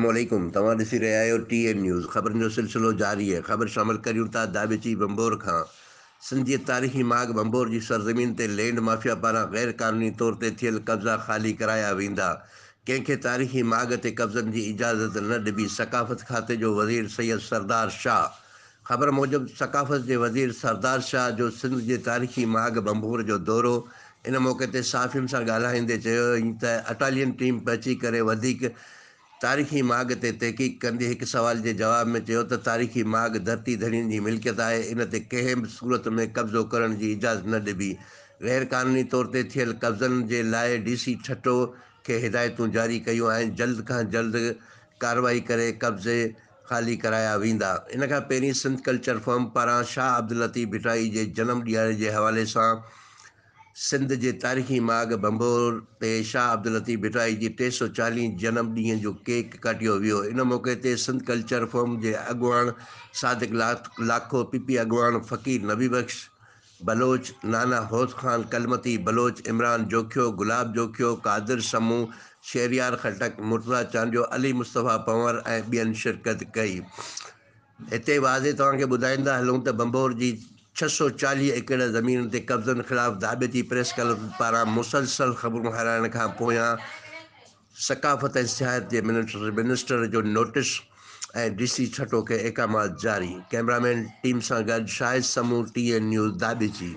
السلام عليڪم توهان ڏسي رهيا آهيو ٽي اين نيوز خبرن جو سلسلو جاري آهي خبر شامل ڪريون ٿا داٻيچي ڀنڀور کان سنڌ جي تاريخي ماڳ ڀنڀور جي سرزمين تي لينڊ مافيا پاران غير قانوني طور تي ٿيل قبضا خالي ڪرايا ويندا ڪنهن کي تاريخي ماڳ تي قبضن جي اجازت نه ڏبي ثقافت کاتي جو وزير سيد سردار شاهه خبر موجب ثقافت جي وزير سردار شاهه جو سنڌ جي تاريخي ماڳ ڀنڀور جو دورو، ان موقعي تي صحافين سان ڳالهائيندي چيو ته اٽالين ٽيم پهچي ڪري وڌيڪ تاريخي ماڳ تي تحقيق ڪندي هڪ سوال جي جواب ۾ چيو ته تاريخي ماڳ ڌرتي ڌڻين جي ملڪيت آهي ان تي ڪنهن به صورت ۾ قبضو ڪرڻ جي اجازت نه ڏبي غير قانوني طور تي ٿيل قبضن جي لاء ڊي سي ٺٽو کي هدايتون جاري ڪيون آهن جلد کان جلد ڪارروائي ڪري قبضي خالي ڪرايا ويندا. ان کان پهرين سنڌ ڪلچر فورم پاران شاهه عبداللطيف ڀٽائي جي جنم ڏهاڙي جي حوالي سان سنڌ جي تاريخي ماڳ ڀنڀور تي شاهه عبداللطيف ڀٽائي جي 340 جنم ڏينهن جو ڪيڪ ڪاٽيو ويو. ان موقعي تي سنڌ ڪلچر فورم جي اڳواڻ صادق لاکو، پي پي اڳواڻ فقير نبي بخش بلوچ، نانا هوت خان ڪلمتي بلوچ، عمران جوکيو، گلاب جوکيو، قادر سمون، شهريار خٽڪ، مرتضيٰ چانڊيو، علي مصطفيٰ پنهور ۽ ٻين شرڪت ڪئي. هتي واضح توهان کي ٻڌائيندا هلون ته ڀنڀور جي 640 ايڪڙ زمين تي قبضن خلاف ڌاٻيجي پريس ڪلب پاران مسلسل خبرون هلائڻ کان پويان ثقافت ۽ سياحت جي منسٽر جو نوٽيس ۽ ڊي سي ٺٽو کي احڪامات جاري، ڪئميرامين ٽيم سان گڏ Shahid Samoon, T N news, Dhabeji.